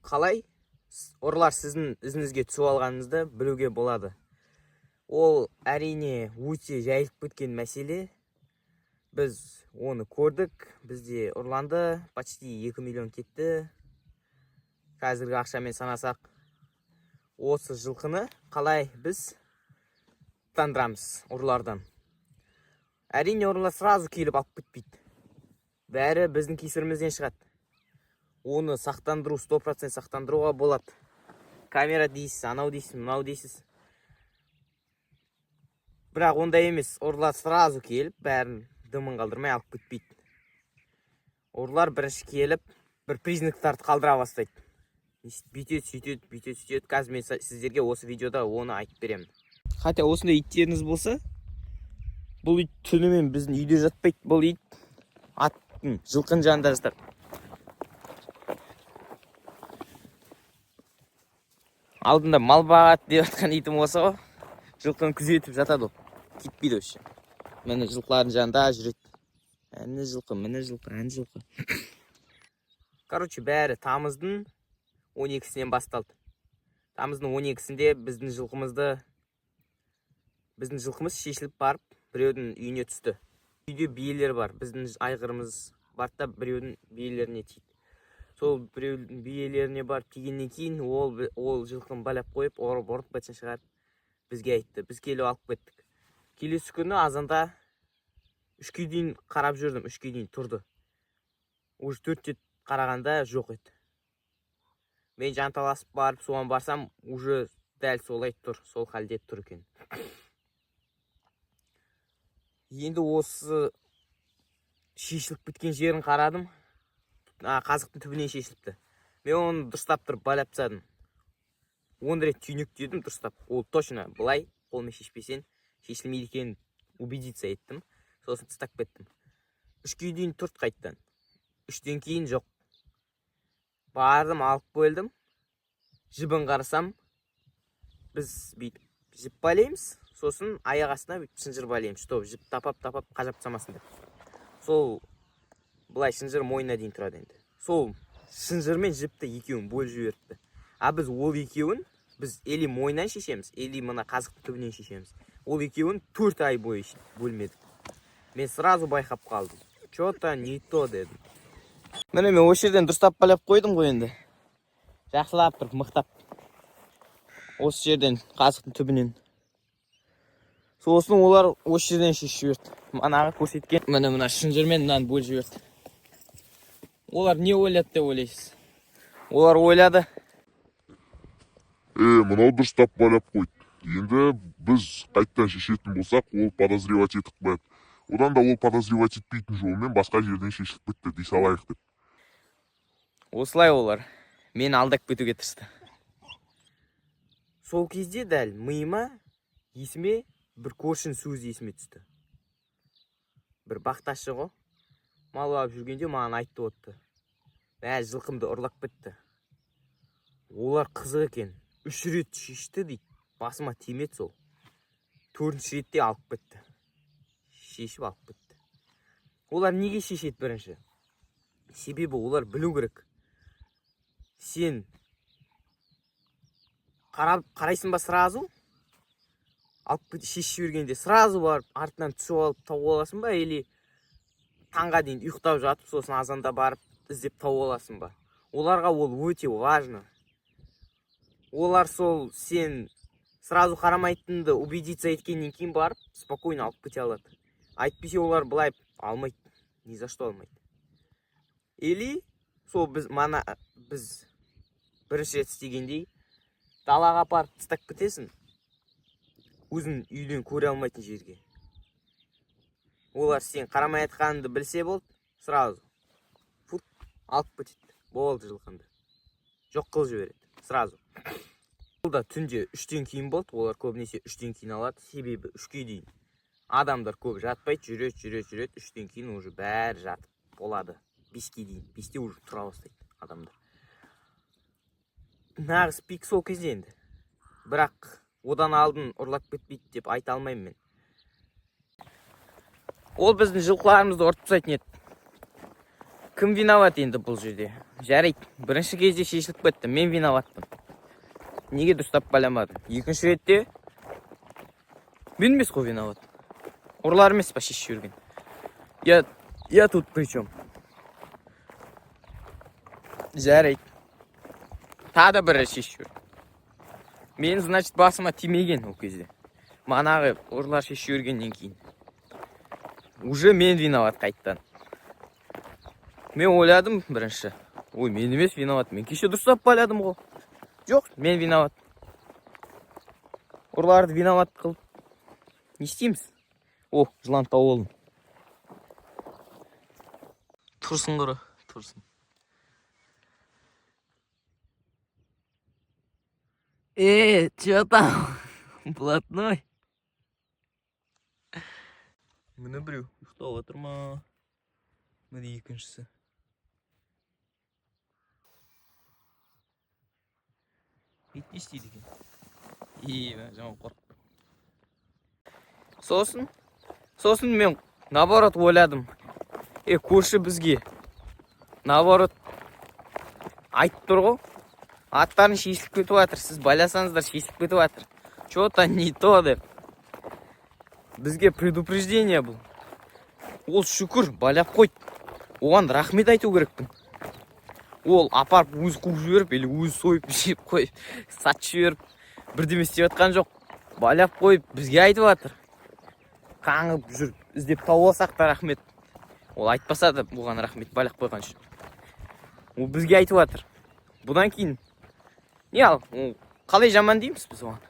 Қалай ұрылар сіздің ізіңізге түсіп алғаныңызды білуге болады? Ол, әрине, өте жайылып кеткен мәселе. Біз оны көрдік, бізде ұрланды, почти 2 миллион кетті қазіргі ақшамен санасақ. Осы жылқыны қалай біз сақтандырамыз ұрылардан? Әрине, ұрылар сразу келіп алып кетпейді, бәрі біздің кесірімізден шығады. Оны сақтандыру, 100% сақтандыруға болады. Камера дейсіз, анау дейсіз, мынау дейсіз, бірақ ондай емес. Ұрылар сразу келіп, бәрін дымын қалдырмай алып кетпейді. Ұрылар бірінші келіп, бір признактарды қалдыра бастайды: бүйтеді, сөйтеді, бүйтеді, сөйтеді. Қазір мен сіздерге осы видеода оны айтып беремін. Хотя осындай иттеріңіз болса, бұл ит түнімен біздің үйде жатпайды, бұл ит аттың, жылқының жанында жатады. Алдында мал бағады деп жатқан итім осы ғой. Жылқыны күзетіп жатады ол, кетпейді вообще. Міне, жылқылардың жанында жүреді. Әне жылқы, міне жылқы, әне жылқы. Короче, бәрі тамыздың 12-сінен басталды. Тамыздың 12-сінде біздің жылқымыз шешіліп барып, біреудің үйіне түсті. Үйде биелер бар. Біздің айғырымыз барды да, біреудің биелеріне тиді. Сол біреудің биелеріне барып тигеннен кейін, ол жылқыны байлап қойып, ұрып ұрып, бытшын шығарып, бізге айтты. Біз келіп алып кеттік. Келесі күні азанда 3-ке дейін қарап жүрдім, 3-ке дейін тұрды. Уже 4-те қарағанда жоқ еді. Мен жанталасып барып, соған барсам, уже дәл солай тұр, сол халде тұр екен. Енді осы шешіліп кеткен жерін қарадым. Қазықтың түбінен шешіліпті. Мен оны дұрыстап тұрып байлап тастадым, 10 рет түйнектедім дұрыстап. Ол точно былай қолмен шешпесең, шешілмейді екенін убедиться еттім. Сосын тастап кеттім. 3-ке дейін тұрды, қайтадан 3-тен кейін жоқ. Бардым, алып келдім. Жібін қарасам, біз бүйтіп жіп байлаймыз, сосын аяқ астына бүйтіп шынжыр байлаймыз, чтобы жіп тапап тапап қажап тастамасын деп. Сол былай шынжыр мойнына дейін тұрады. Енді сол шынжыр мен жіпті екеуін бөліп жіберіпті. А біз ол екеуін, біз или мойнынан шешеміз, или мына қазықтың түбінен шешеміз. Ол екеуін 4 ай бойы бөлмедік. Мен сразу байқап қалдым, че-то не то дедім. Міне, мен осы жерден дұрыстап байлап қойдым ғой енді, жақсылап тұрып, мықтап, осы жерден, қазықтың түбінен. Сосын олар осы жерден шешіп жіберді, манағы көрсеткен, міне, мына шынжырмен мынаны бөліп жіберді. Олар не ойлады деп ойлайсыз? Олар ойлады: Е, мынау дұрыстап байлап қойды, енді біз қайтадан шешетін болсақ, ол подозревать етіп қояды. Одан да ол подозревать етпейтін жолмен басқа жерден шешіліп кетті дей салайық деп. Осылай олар мені алдап кетуге тырысты. Сол кезде дәл миыма, есіме бір көршінің сөзі есіме түсті. Бір бақташы ғой, мал бағып жүргенде маған айтты отты: «Мә, жылқымды ұрлап кетті олар, қызық екен, үш рет шешті, – дейді, – басыма тимеді, сол төртінші ретте алып кетті, шешіп алып кетті». Олар неге шешеді бірінші? Себебі олар білу керек: сен қарап қарайсың ба, сразу алып шешіп жібергенде сразу барып артынан түсіп алып тауып аласың ба, или таңға дейін ұйықтап жатып, сосын азанда барып іздеп тауып аласың ба? Оларға ол өте важно. Олар сол сен сразу қарамайтыныңды убедиться еткеннен кейін барып, спокойно алып кете алады. Әйтпесе олар былай алмайды, ни за что алмайды. Или сол біз мана біз бірінші рет істегендей, далаға апарып тастап кетесің, өзің үйден көре алмайтын жерге. Олар сен қарамай жатқаныңды білсе болды, сразу фут, алып кетеді, болды, жылқыңды жоқ қылып жібереді сразу. Бұл да түнде 3-тен кейін болды. Олар көбінесе 3-тен кейін алады, себебі 3-ке дейін адамдар көп жатпайды, жүреді, жүреді, жүреді. 3-тен кейін уже бәрі жатып болады 5-ке дейін, 5-те уже тұра бастайды адамдар. Нағыз пик сол кезде енді. Бірақ одан алдын ұрлап кетпейді деп айта алмаймын мен. Ол біздің жылқыларымызды ұрып тастайтын еді. Кім виноват енді бұл жерде? Жарайды, бірінші кезде шешіліп кетті, мен виноватпын. Неге дұрыстап байламадым? Екінші ретте мен емес қой виноват. Ұрылар емес па шешіп жіберген? Я тут при чем? Жарайды. Тағы да бір рет шешіп жібер. Мен, значит, басыма тимеген ол кезде. Манағы ұрылар шешіп жібергеннен кейін. Уже мен виноват қайттан. Мен ойладым бірінші. Ой, мен емес виноват. Мен кеше дұрыстап байладым ғой. Жоқ, мен виноват. Ұрыларды виноват қылып не істейміз? О, жылан тауып алдым. Тұрсын, қара, тұрсын. Э, чё там, блатной? Міне, біреу ұйықтап жатыр ма? Міне, екіншісі. Ит не істейді екен? И, жаман қорқып. Сосын мен наоборот ойладым. Е, көрші бізге наоборот айтып тұр ғой. Аттарын шешіліп кетіп жатыр. Сіз байласаңыздар, шешіліп кетіп жатыр. Че-то не то деп. Бізге предупреждение бұл. Ол, шүкір, байлап қойды. Оған рахмет айту керекпін. Ол апарып өзі қуып жіберіп или өзі сойып жеп қойып, сатып жіберіп бірдеме істеп жатқан жоқ. Байлап қойып, бізге айтып жатыр. Қаңғып жүріп іздеп тауып алсақ та рахмет. Ол айтпаса да, оған рахмет байлап қойған үшін. Ол бізге айтып жатыр. Бұдан кейін не ал, ол қалай жаман дейміз біз оған?